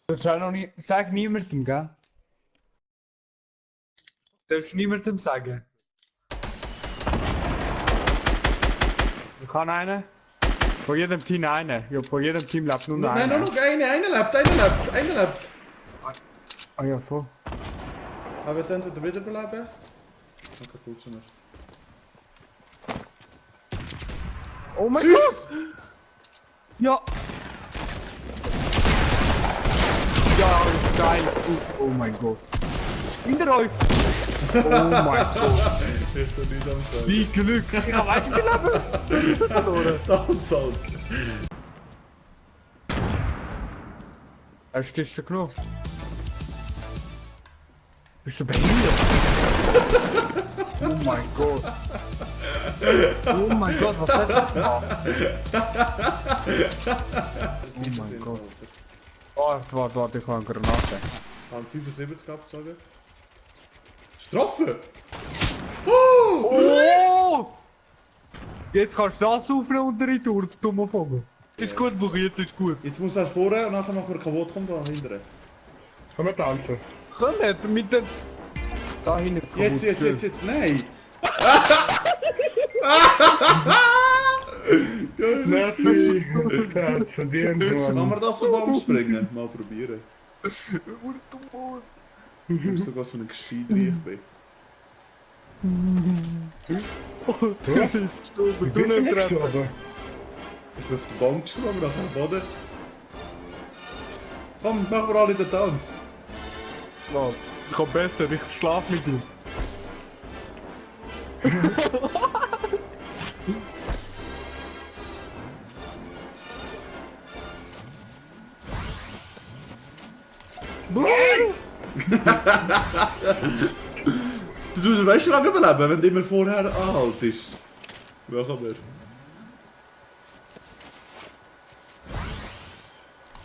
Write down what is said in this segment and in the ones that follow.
Das soll noch nicht. Sag niemandem, gell? Darfst niemandem sagen. Ich kann einen. Von jedem Team einen. Ja, von jedem Team lebt nur Nein, einer. nur noch einer lebt. Ah ja, voll. Aber wir dann wiederbeleben. Okay, gut schon. Oh mein Tschüss! Gott! Ja! Ja, geil! Oh mein Gott! Hinter euch! Oh mein Gott! Ich bin nicht am Sagen. Wie Glück! Ich hab weitergelaufen! Verloren! Das halt. Hast du Kiste genug? Bist du behindert? Oh mein Gott! Oh mein Gott, was hat das gemacht? Oh mein Gott. Warte, ich habe eine Granate. Haben 75 gehabt, sagen. Strafe! Oh! Oh! Jetzt kannst du das aufnehmen und rein durch, dummer Vogel. Ist gut, Buchi, jetzt ist gut. Jetzt muss er vorne und nachher machen wir kaputt, kommt da hinten. Können wir tanzen? Komm nicht, mit dem... Da hinten kaputt. Jetzt, nein! Merci! Der hat's verdient, Kann Mann. man da auf den Baum springen? Mal probieren. Ich weiß sogar, was für ein Gescheiter ich bin. Du bist gestorben, Du du bist nicht nicht treffen. gestorben. Ich bin auf den Baum gesprungen, nachher am Boden. Komm, machen wir alle den Tanz. Warte, es kommt besser, ich schlaf mit ihm. Nein! Du weißt schon lange überleben, wenn du immer vorher anhaltest. Machen wir.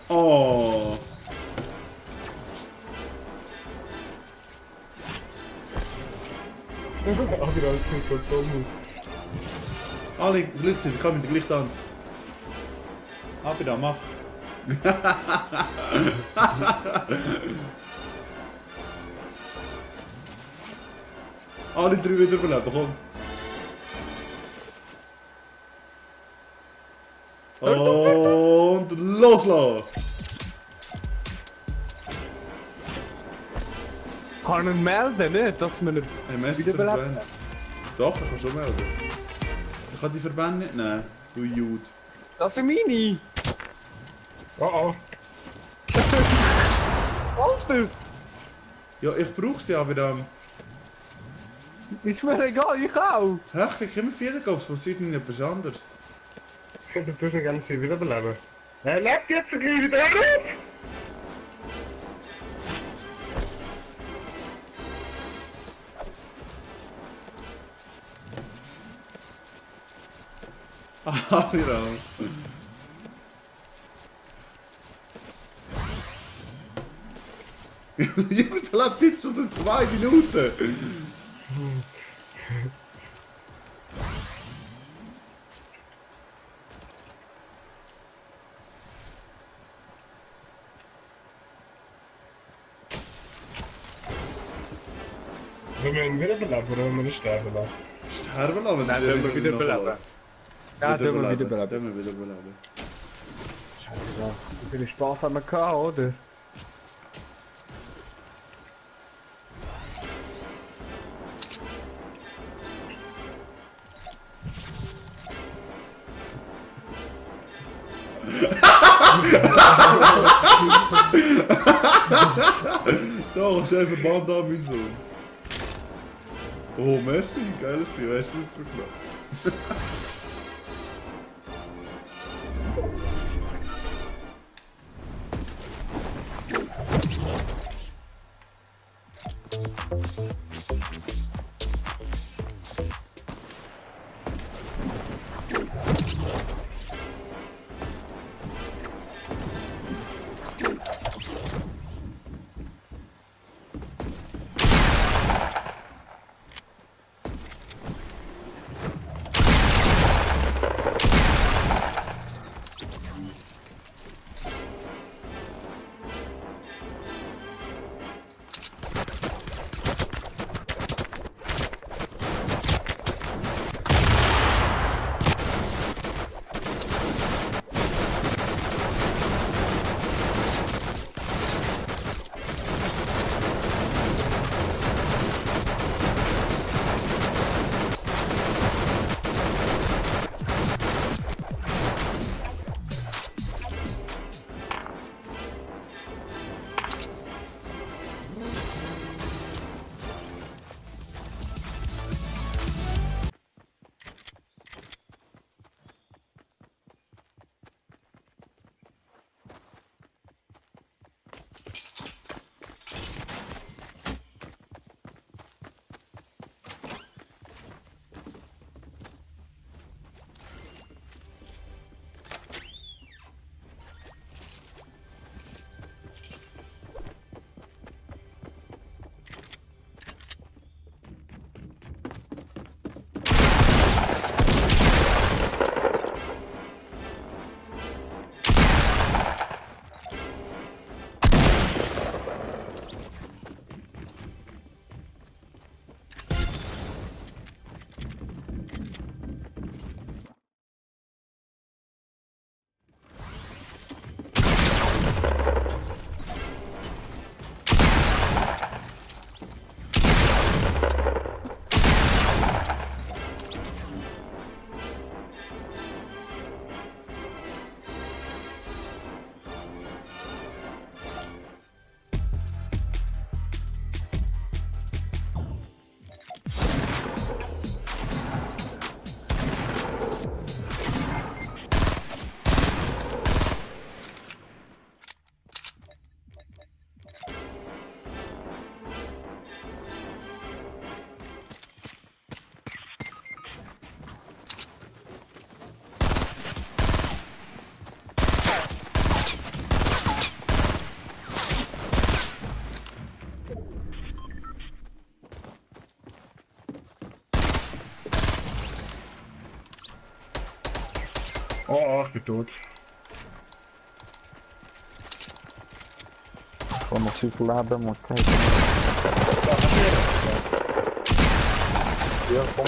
Oh. Ach, wieder alles nicht so dumm aus. Alle gleichzeitig, komm mit der gleichen Tanz. Ab da, mach. Alle drei wieder überleben, komm. Und loslassen! Kann ihn melden, nicht? Dass man nicht Hey, Messi wiederbelebt. Verbände. Doch, ich kann schon melden. Ich kann die Verbände nicht nehmen, du Jude. Das sind meine! Oh oh. Alter! Ja, ich brauche sie aber Ist mir egal, ich auch! hä, ich krieg immer 4 Gobs, passiert nicht etwas anderes. Ich könnte dazwischen gerne sie wiederbeleben. Er lebt jetzt gleich wieder auf! Ah, ja. Jemand lebt jetzt schon seit 2 Minuten. Wollen wir ihn wiederbeleben oder wollen wir nicht sterben lassen? Sterben lassen, Nein, können wir wiederbeleben. Ja, können wir wiederbeleben. Können wir wiederbeleben. Scheiße, wie viel Spaß haben wir gehabt, oder? Da, hast du einen Verband an, mein Sohn. Oh, merci, geiles Ziel, hast du das gemacht? bin tot. Ich kann noch so viel Leben und Zeit. Ja, komm.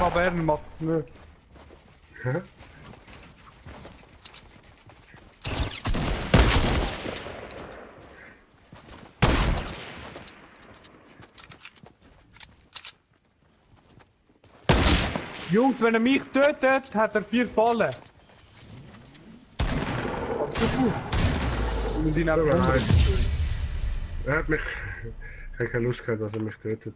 Aber er macht es nicht. Hä? Jungs, wenn er mich tötet, hat er 4 Fallen. Das ist gut. Und ihn So, einfach nein. Er hat mich... Ich habe keine Lust gehabt, dass er mich tötet.